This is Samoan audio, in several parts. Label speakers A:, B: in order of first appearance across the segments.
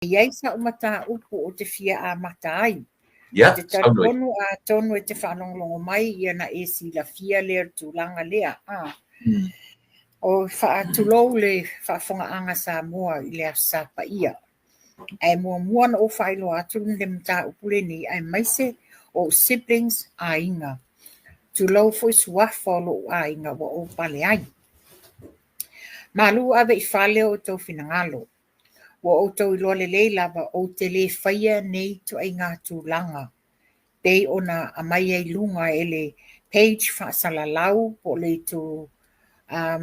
A: I ai sa'u mataupu ou te fia amata ai. Ou te talitonu atonu e te faalogologo mai ia na e silafia lea o le tulaga lea. O faatulou le faafofogaaga Samoa i le Aso Sa paia. Ae muamua ona ou faailoa atu le mataupu lenei aemaise o ou siblings aiga. Tulou foi suafa o lou aiga ua ou pale ai. Malu ave i fale o outou finagalo. Ua outou iloa lelei lava ou te lē faia nei ituaiga tulaga pei ona aumai ai i luga e le page faasalalau po o le itu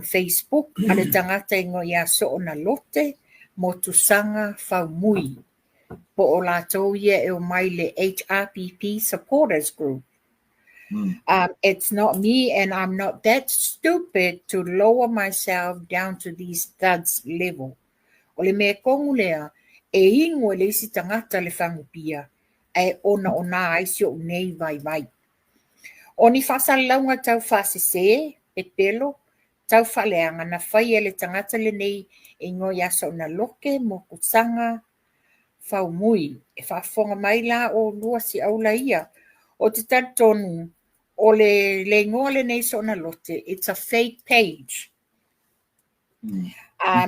A: Facebook a le tagata e igoa ia Soona Lote Motusaga Faumui po o latou ia e omai le HRPP Supporters Group. It's not me and I'm not that stupid to lower myself down to these thugs level. O le mea tonu lea, e inu e le isi tagata le fagupia, ae onaona ai si ou nei vaivai. O ni faasalalauga tau faasese, pepelo, tau faaleaga na faia e le tagata lenei e igoa ia Soona Loke Motusaga Faumui. E faafofoga mai la oulua si aula ia. Ou te talitonu o le le igoa lenei Soona Lote, it's a fake page.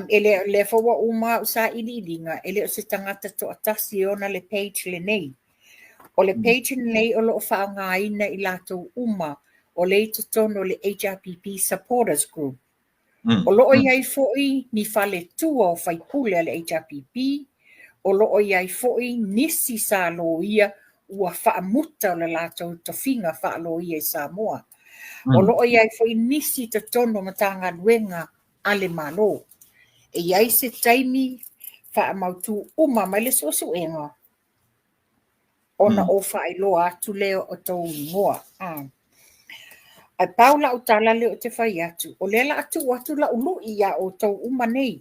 A: E le, lea foi ua uma a'u sailiiliga, e le o se tagata toatasi e ona le page lenei. O le page lenei o lo o faaaogaina i latou uma o lea i totonu o le HRPP Supporters Group. O lo o i ai foi ni faletua o faipule a le HRPP, o lo o i ai foi nisi sa loia ua faamuta o le latou tofiga faaloia i Samoa. O lo o i ai foi nisi i totonu o Matagaluega a le Malo. E i ai se taimi faamautu uma mai le suesuega ona ou faailoa atu lea o tou igoa. Ae pau lau tala lea ou te fai atu, o lea o le a tuu atu lau lui iā outou uma nei.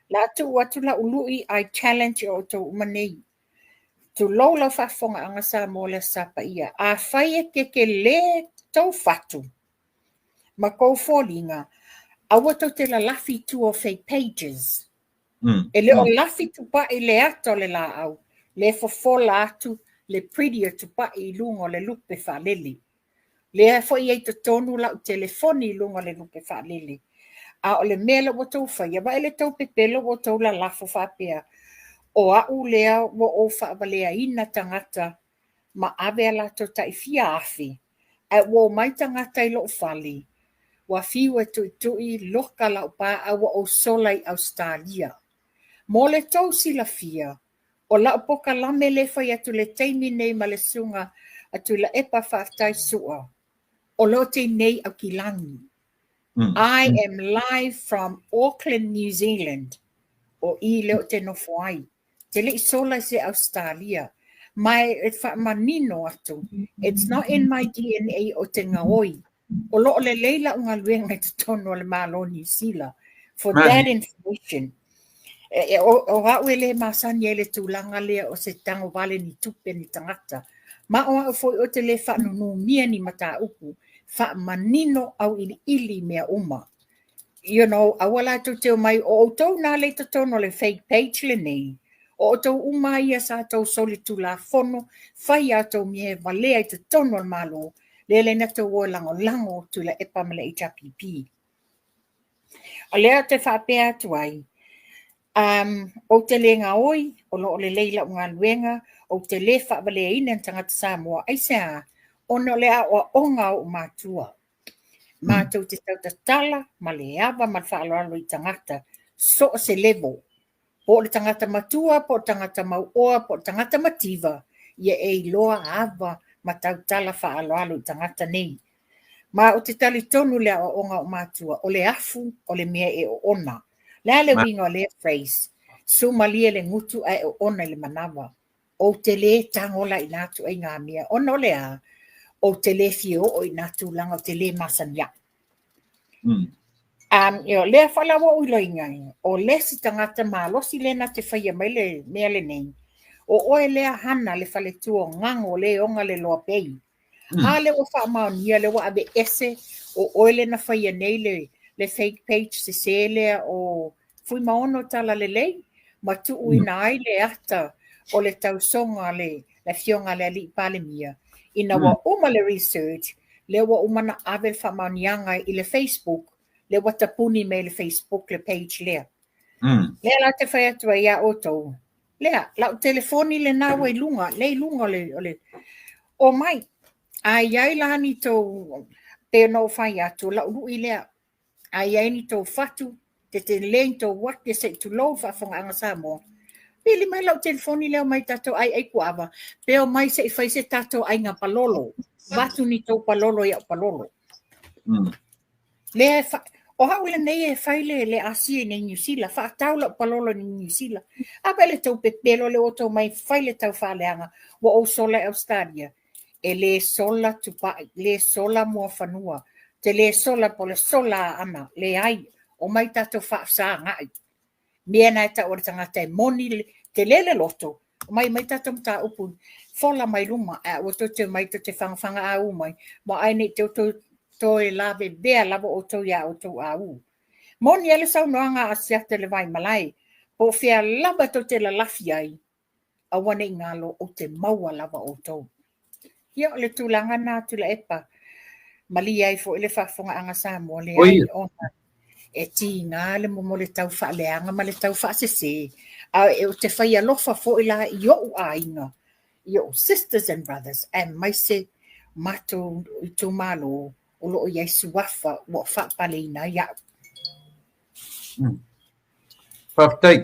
A: La a tuu atu lau lui, I challenge iā outou uma nei. Tulou lau faafofogaaga Samoa le Aso Sa paia. Afai e kekelē tou fatu ma tou foliga, aua tou te lalafi i tua o fake pages. E le o lafi tupai i le ata o le laau, le fofola atu le pretty o tupai i luga o le lupe faalele. Lea foi e i totonu lau telefoni i luga o le lupe faalele. A o le mea lea ua outou faia, vaai le tou pepelo ua outou lalafo faapea, o au lea ua ou faavaleaina tagata ma ave a latou tai fia afe, ae ua omai tagata i lou fale, ua fiu e tuitui loka lau pa a ua ou sola i Ausetalia. Mo le tou silafia, o lau pokalame lea e fai atu i le taimi nei ma le susuga a Tuilaepa Faafetai Su'a, o lo o tinei Aukilani. I am live from Auckland, New Zealand. O i lea ou te nofo ai. Te le i sola i se Ausetalia. Ma e faamanino atu, it's not in my DNA o te gaoi. O lo o lelei lau galuega i totonu o le Malo o Niu Sila. For that information. O au e le masani ai le tulaga lea o se tagovale ni tupe ni tagata. Ma o au foi ou te le faanunumia ni mataupu, faamanino auiliili mea uma. Aua la tou te omai, o outou nā lea i totonu o le fake page lenei, o outou uma ia sa tou solitulafono, fai a outou mea e valea i totonu o le Malo, lea lea na tou o e lagolago Tuilaepa ma le HRPP. O lea ou te faapea atu ai, ou te le gaoi, o lo o lelei lau galuega, ou te le faavaleaina ni tagata Samoa, aisea? Ona o le aoaoga a ou matua. Matou te tautatala ma le ava ma le faaaloalo i tagata, so o se level. Po o le tagata matua, po o le tagata mauoa, po o le tagata mativa, ia e iloa ava ma tautala faaaloalo i tagata nei. Ma ou te talitonu i le aoaoga o matua, o le afu o le mea e oona. Le a le uiga o lea phrase? Sumalie le gutu ae oona i le manava. Ou te lē tago la i nā ituaiga mea, ona o le a? Ou te lē fia oo i nā tulaga ou te lē masani ai. Lea foi la ua ou iloiga ai, o le isi tagata malosi lea na te faia mai le mea lenei, o oe lea hana le faletua o Gago le ona le loa pei. A lea ua faamaonia, lea ua aveese, o oe lea na faia nei le fake page sesē lea o Fuimaono Talalelei. ma tuuina ai le ata o le tausoga a le Afioga a le Alii Palemia, ina ua uma le research, lea ua uma ona ave le faamaoniaga i le Facebook, lea ua tapuni mai e le Facebook le page lea. Lea la ou te fai atu ai ia outou, lea, lau telefoni lena ua i luga, lea i luga o le, o le, omai, a i ai la ni tou, pei ona ou fai atu, o lau lui lea, A i ai ni tou fatu, tetele ni tou ake se i tulou le faafofogaaga Samoa, pili mai lau telefoni lea omai tatou ai ai kuava, pe omai se i fai se tatou aiga palolo, avatu ni tou palolo i au palolo. Lea e fa, o au lenei e fai le, le asia i nei Niu Sila, faatau lau palolo i nei Niu Sila. A pe le tou pepelo le ua tou mai fai le tau faaleaga, ua ou sola i Australia. E le sola Tupai, le sola Muafanua, te le sola po o le sola Aana, leai, omai tatou faafesagai. Mea na e tau o le tagata e moni, tele le loto, omai mai tatou mataupu, fola mai luma, ae aua tou te omai tou te fagafaga aū mai, ma ai nei te outou toe lavevea lava outou iā outou aū. Moni lava le saunoaga a Asiata i le Vaimalae, po o fea lava tou te lalafi ai, aua ne i galo ou te maua lava outou. Ia, o le tulaga lena Tuilaepa, malie ai foi le faafofogaaga Samoa, leai ona e tiga le mo le tau faaleaga ma le tau faasese, a ou te fai alofa foi la i ou aiga, i ou sisters and brothers, aemaise matou itumalo o lo o i ai suafa ua faapaleina ai au.
B: Faafetai.